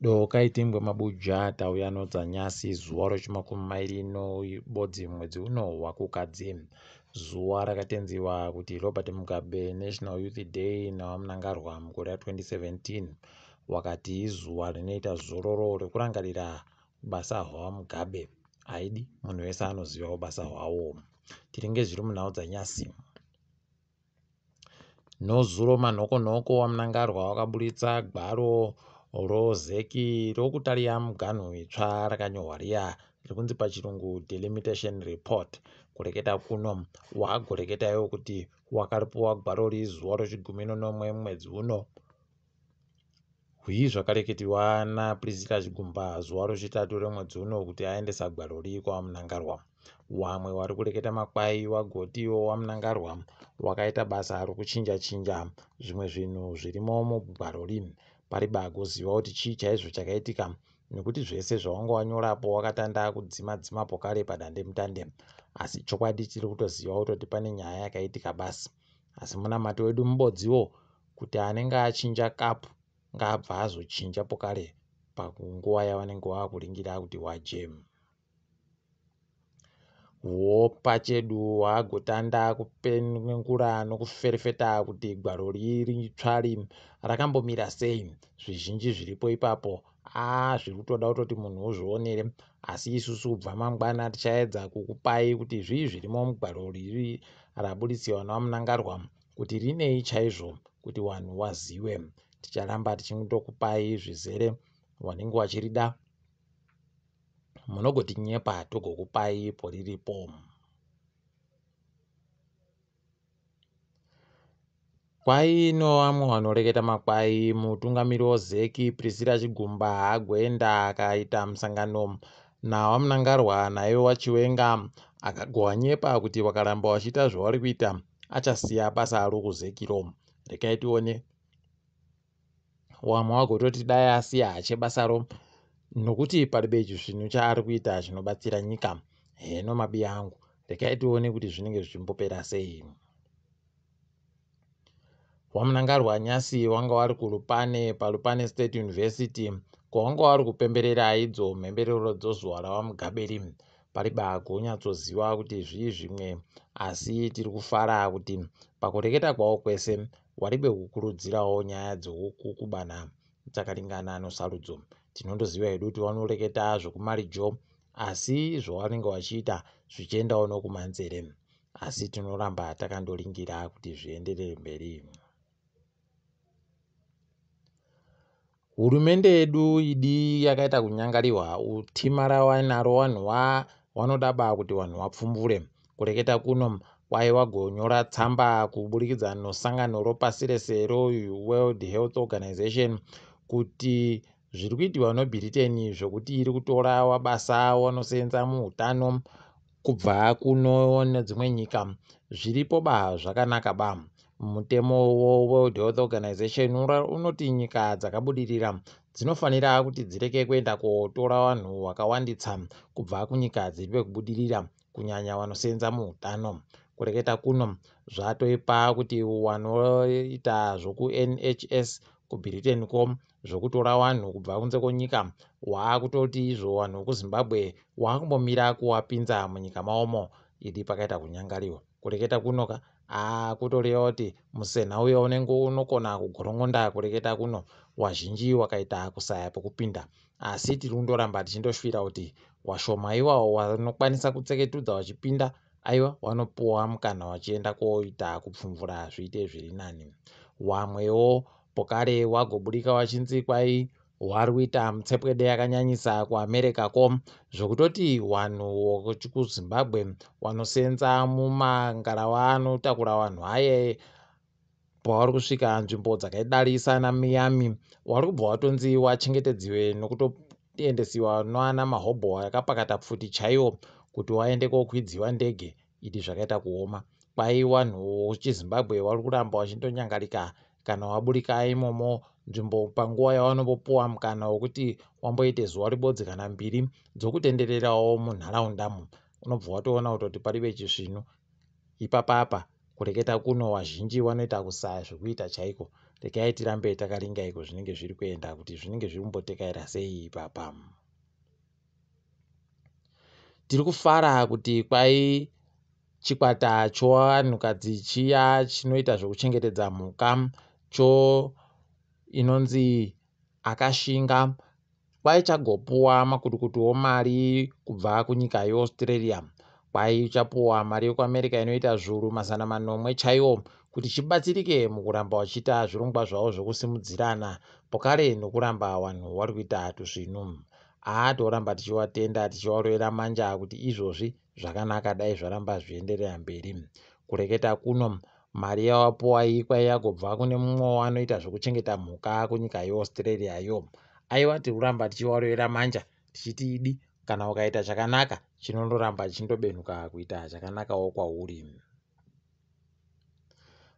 Doka itingwe mabuja tauya nodzanyasi zuva rechimakumi mairi nobodzi mwedzi uno waKukadzi. Zuva rakatenziwa kuti Robert Mugabe National Youth Day naVaMnangagwa mugore ra2017 wakati izuva rinoita zororo rekurangarira ubasa hwaVaMugabe. Haidi munhu wese anoziva ubasa hwavo. Tiringe zviri munhau dzanyasi. Nozuro manhokonhoko waMnangagwa wakaburitsa gwaro roZEC rokutariya muganhu itsva rakanyorwa riya rikunzi pachirungu Delimitation Report. Kureketa kuno wagoreketawo kuti wakaripuwa gwaro ri zuva rechigumi nonomwe mwedzi uno. Hwii zvakareketiwa naPriscilla Chigumba zuva rechitatu remwedzi uno kuti aendesa gwaro ri kwaVaMnangagwa. Wamwe wari kureketa makwai wagotiwo waMnangagwa wakaita basa rokuchinja chinja zvimwe zvinhu zvirimo mugwaro ri. Pari bagoziva kuti chii chaizvo chakaitika nekuti zvese zvawanga wanyorapo wakatanda kudzima dzimapo kare padandemutande. Asi chokwadi tiri kutoziva kutoti pane nyaya yakaitika basi. Asi munamato wedu mubodziwo kuti anenge achinja kapu ngaabva azochinja pokare panguva yavanenge vakuringira kuti wajem. Wopachedu wagotanda kupenengura nokuferefeta kuti gwaro riri tsvari rakambomira sei. Zvizhinji zviripo ipapo zviri kutoda kutoti munhu uzvionere, asi isusu kubva mangwana tichaedza kukupai kuti zvii zvirimo mugwaro riri rabuditsiwa naVaMnangagwa kuti rinei chaizvo kuti vanhu waziwe. Ticharamba tichindokupai zvizere wanenge wachirida munogotinyepa togokupai poriripo. Kwai novamwe vanoreketa makwai mutungamiri woZEC Priscilla Chigumba agoenda akaita musangano naVaMnangagwa naivo VaChiwenga akagowanyepa kuti vakaramba vachiita zvavari kuita achasiya basa rokuZEC-ro. Regai tione wamwe wagototi dai asiya hache basaro nokuti paribe chisvinu chaari kuita chinobatsira nyika. Heno mabiya angu, regai tione kuti zvinenge zvichimbopera sei. WaMnangagwa nyasi wanga wari kuLupane paLupane State University kwawanga wari kupemberera idzo mhemberero dzozuva raVaMugabe ri. Paribe agonyatsoziva kuti zvii zvimwe asi tiri kufara kuti pakureketa kwavo kwese waribe kukurudzirawo nyaya dzokukubana dzakaringana nosarudzo. Tinondoziva hedu kuti vanoreketa zvokumarijo asi zvavanenge vachiita zvichiendawo nokumanzere. Asi tinoramba takandoringira kuti zvienderere mberi. Hurumende yedu idi yakaita kunyangariwa utima rawainaro wanhu wa wanoda ba kuti wanhu wapfumbure. Kureketa kuno kwai wagonyora tsamba kuburikidza nosangano ropasi rese roWorld Health Organization kuti zviri kuitiwa noBritain zvokuti iri kutora wabasa wanosenza muutano kubva kuno nedzimwe nyika zviripo ba zvakanaka ba. Mutemo weWorld Health Organization unoti nyika dzakabudirira dzinofanira kuti dzireke kuenda kotora vanhu vakawanditsa kubva kunyika dziri pekubudirira kunyanya vanosenza muutano. Kureketa kuno zvatoipa kuti wanoita zvokuNHS kuBritain ko zvokutora vanhu kubva kunze kwenyika waakutoti izvo vanhu vekuZimbabwe waakumbomira kuwapinza munyika maomo idi pakaita kunyangariwa. Kureketa kuno ka kutoreva kuti musena uya unenge unokona kugorongonda kureketa kuno wazhinji wakaita kusaya pekupinda. Asi tiri kundoramba tichindoshuvira kuti washoma iwawo wanokwanisa kutseketudza wachipinda aiwa wanopuwa mukana wachienda koita kupfumvura zviite zviri nani. Wamwewo pokare wagoburika wachinzi kwai wari kuita mutsepwede yakanyanyisa kuAmerica ko zvokutoti wanhu kuZimbabwe wanosenza mumangarawa anotakura vanhu aye pavari kusvika nzvimbo dzakaidarisa naMiami wari kubva watonzi wachengetedziwe nokutoendesiwa noana mahobho akapakata pfuti chaiwo kuti waende kokwidziwa ndege idi zvakaita kuoma. Kwai wanhu wechiZimbabwe wari kuramba wachindonyangarika kana waburika imomo nzvimbo panguva yawanombopuwa mukana wekuti wamboite zuva ribodzi kana mbiri dzokutendererawo munharaundamo unobva watoona kutoti paribe chisvinu ipapapa. Kureketa kuno wazhinji wanoita kusaya zvekuita chaiko. Regai tirambe takaringa iko zvinenge zviri kuenda kuti zvinenge zviri kumbotekaira sei ipapa. Tiri kufara kuti kwai chikwata chovanhukadzi chiya chinoita zvekuchengetedza mhuka cho inonzi Akashinga kwai chagopuwa makutukutuwo mari kubva kunyika yeAustralia. Kwai chapuwa mari yekuAmerica inoita zviuru 700 chaiwo kuti chibatsirike mukuramba wachiita zvirongwa zvavo zvekusimudzirana pokare nokuramba vanhu wari kuita tusvinu. Haa toramba tichiwatenda tichiwarovera manja kuti izvozvi zvakanaka dai zvaramba zvichienderera mberi. Kureketa kuno mari yawapuwa iyi kwai yagobva kune mumwewo anoita zvekuchengeta mhuka kunyika yeAustralia yo. Aiwa tiri kuramba tichiwarovera manja tichiti idi kana ukaita chakanaka chinondoramba chichindobenhuka kuita chakanakawo kwauri.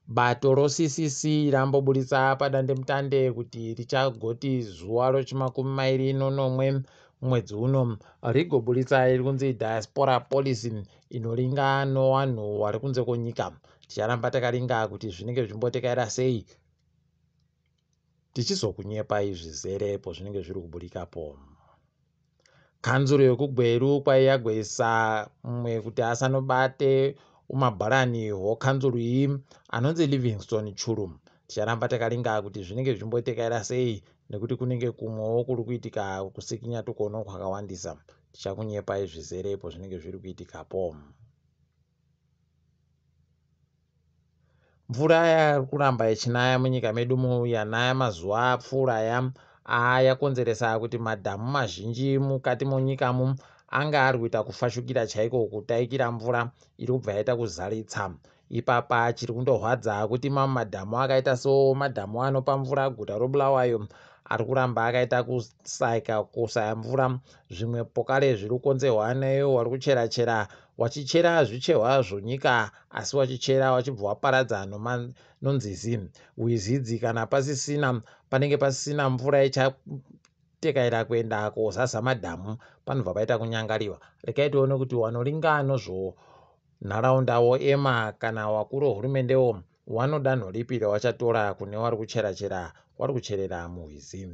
Bato roCCC ramboburitsa padandemutande kuti richagoti zuva rochimakumi mairi nonomwe mwedzi uno rigoburitsa iri kunzi diaspora policy inoringa nowanhu wari kunze kwonyika. Ticharamba takaringa kuti zvinenge zvichimbotekaira sei tichizokunyepai zvizere pozvinenge zviri kuburikapo. Kanzuru yekuGweru kwaiyagoisa mumwe kuti asanobate umabharani hwokanzuru iyi anonzi Livingstone Churu. Ticharamba takaringa kuti zvinenge zvichimbotekaira sei nekuti kunenge kumwewo kuri kuitika kusikinya tukono kwakawandisa. Tichakunyepai zvizere pozvinenge zviri kuitikapo. Mvura yari kuramba ichinaya munyika medu yanaya mazuva apfuura aya yakonzeresa kuti madhamu mazhinji mukati monyikamu anga ari kuita kufashukira chaiko kutaikira mvura iri kubva yaita kuzaritsa. Ipapa chiri kundorwadza kuti mamwe madhamu akaita semadhamu anopa mvura guta roBulawayo ari kuramba akaita kusaika kusaya mvura zvimwe pokare zviri kukonzerwa newari kuchera chera wachichera zvicherwa zvonyika asi wachichera wachibva waparadza nonzizi hwizi idzi kana pasisina panenge pasisina mvura ichatekaira kuenda kozaza madhamu panobva paita kunyangariwa. Regai tione kuti wanoringa nozvo nharaunda woema kana wakuru wehurumendewo wano danho ripi rawachatora kune wari kuchera chera wari kucherera muhwizi.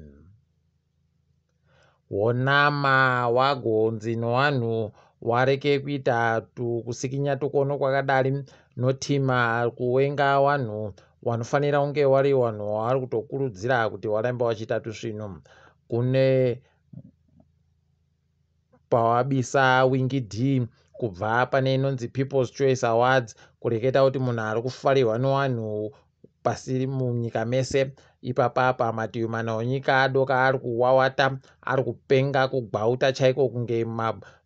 Wonama wagonzi nowanhu wareke kuita tukusikinya tukono kwakadari notima kuwenga wanhu wanofanira kunge wari wanhu wawari kutokurudzira kuti warambe wachiita tusvinu. Kune pawabisa Winky D kubva pane inonzi People's Choice Awards kureketa kuti munhu ari kufarirwa newanhu pasi munyika mese ipapa apa mativi mana onyika adoka ari kuwawata ari kupenga kugwauta chaiko kunge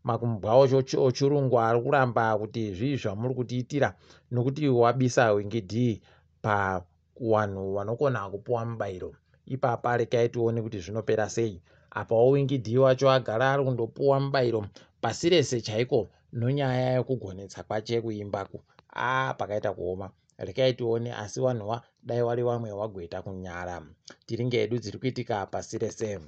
makumbwa ochirungu ari kuramba kuti zvii zvamuri kutiitira nokuti wabisa Winky D pa Kuwanhu wanokona kupuwa mubairo ipapa rekai tione kuti zvinopera sei. Apawo Winky Dee wacho agara ari kundopuwa mubairo pasi rese chaiko nonyaya yokugonetsa kwache kuimbaku. Aah pakaita kuoma. Rekai tione asi wanhuwa dai wari wamwe wagoita kunyara. Tiringe hedu dziri kuitika pasi rese.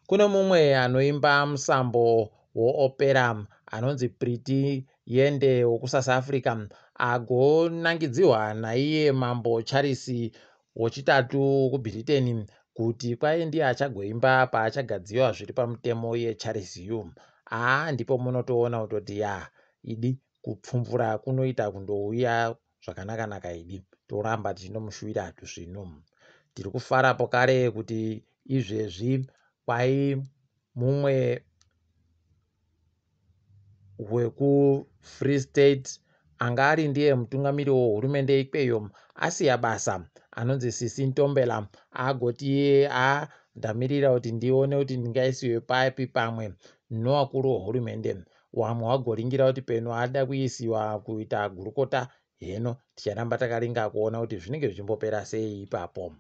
Kune mumwe anoimba musambo woopera anonzi Pretty Yende wokuSouth Africa agonangidzihwa naiye Mambo Charles wechitatu wokuBhiriteni kuti kwai ndiye achagoimba paachagadziwa zviri pamutemo iye Charles yu. Haa ndipo munotoona kutoti yaa idi kupfumvura kunoita kundouya zvakanaka-naka idi toramba tichindomushuvira tusvinu. Tiri kufara pokare kuti izvezvi kwai mumwe wekuFree State anga ari ndiye mutungamiri wehurumende ikweyo asiya basa anonzi Sisi Ntombela agoti iye a ndamirira kuti ndione kuti ndingaisiwe papi pamwe nowakuru wehurumende wamwe wagoringira kuti peno ada kuisiwa kuita gurukota Heno ticharamba takaringa kuona kuti zvinenge zvichimbopera sei ipapo.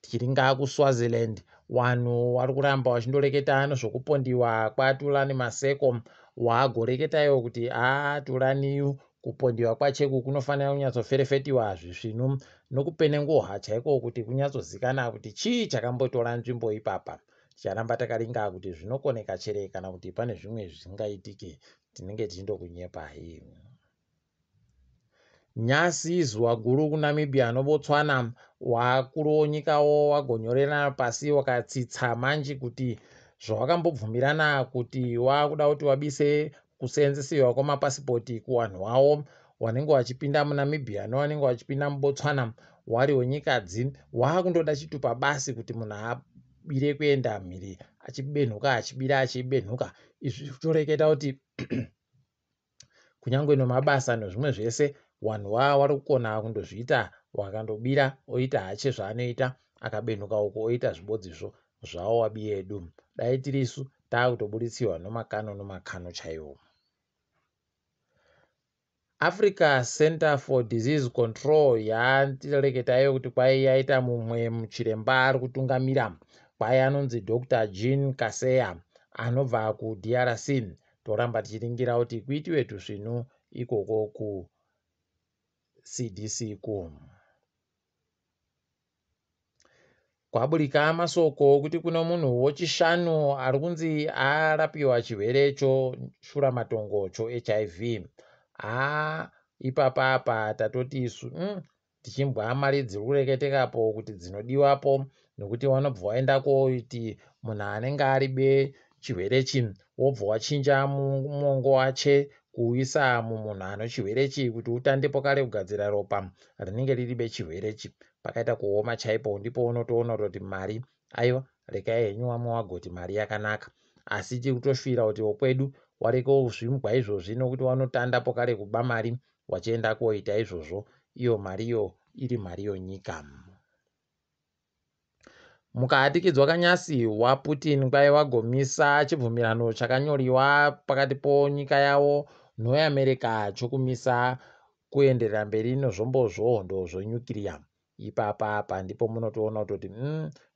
Tichiringa kuSwaziland, wanhu wari kuramba wachindoreketa nezvokupondiwa kwaTulani Maseko. Wagoreketa iwo kuti haa Tulaniyu kupondiwa kwacheku kunofanira kunyatsoferefetiwa zvisvinu nokupenenguhwa chaiko kuti kunyatsozikana kuti chii chakambotora nzvimbo ipapa. Ticharamba takaringa kuti zvinokoneka chere kana kuti pane zvimwe zvisingaitiki tinenge tichindokunyepai. Nyasi zuva guru kuNamibia noBotswana wakuru wonyikawo wagonyorerana pasi wakatsitsa manji kuti zvawakambobvumirana kuti wakuda kuti wabise kuseenzesiwa kwamapasipoti kuwanhu wawo wanenge wachipinda muNamibia newanenge wachipinda muBotswana wari wenyikadzi wakundoda chitupa basi kuti munhu abire kuenda mhiri achibenhuka achibira achibenhuka. Izvi zvitoreketa kuti kunyangwe nomabasa nozvimwe zvese wanhu waa wari kukona kundozviita wakandobira oita hache zvaanoita akabenhuka uko oita zvibodzizvo zvawo wabiyedu. Dai tirisu takutobuditsiwa nomakano nomakano chaiwo. Africa Centre for Disease Control yareketayo kuti kwai yaita mumwe chiremba ari kutungamira kwai anonzi Dr Jean Kaseya anobva kuDRC. Toramba tichiringira kuti kuitiwe tusvinu ikoko kuCDC ku. Kwaburika masoko okuti kune munhu wochishanu ari kunzi arapiwa chirwere choshuramatongo choHIV. Haa ipapa apa tatoti isu tichimbwa mari dziri kureketekapo kuti dzinodiwapo nokuti wanobva waenda koiti munhu anenge ari be chirwere chi wobva wachinja mwongo wache kuuisa mumunhu ano chirwere chi kuti utandepo kare kugadzira ropa rinenge riri be chirwere chi. Pakaita kuoma chaipo ndipo unotoona kutoti mari aiwa rekai henyu wamwe wagoti mari yakanaka asi tiri kutoshuvira kuti wokwedu wareke zvimbwa izvozvi nokuti wanotanda pokare kuba mari wachienda koita izvozvo iyo mariyo iri mari yonyika. Mukahatikidzwa kanyasi waPutin kwai wagomisa chibvumirano chakanyoriwa pakati ponyika yavo noAmerica chokumisa kuenderera mberi nozvombo zvohondo zvenyukiriya. Ipapa apa ndipo munotoona kutoti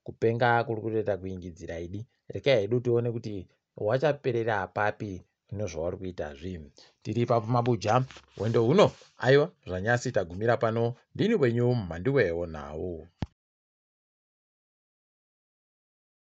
kupenga kuri kutoita kuingidzira idi. Rekai hedu tione kuti wachaperera papi nezvauri kuita zvi. Tiri ipapo mabuja hwendo huno. Aiwa zvanyasi tagumira pano. Ndini wenyu Mhanduwe Wonhau.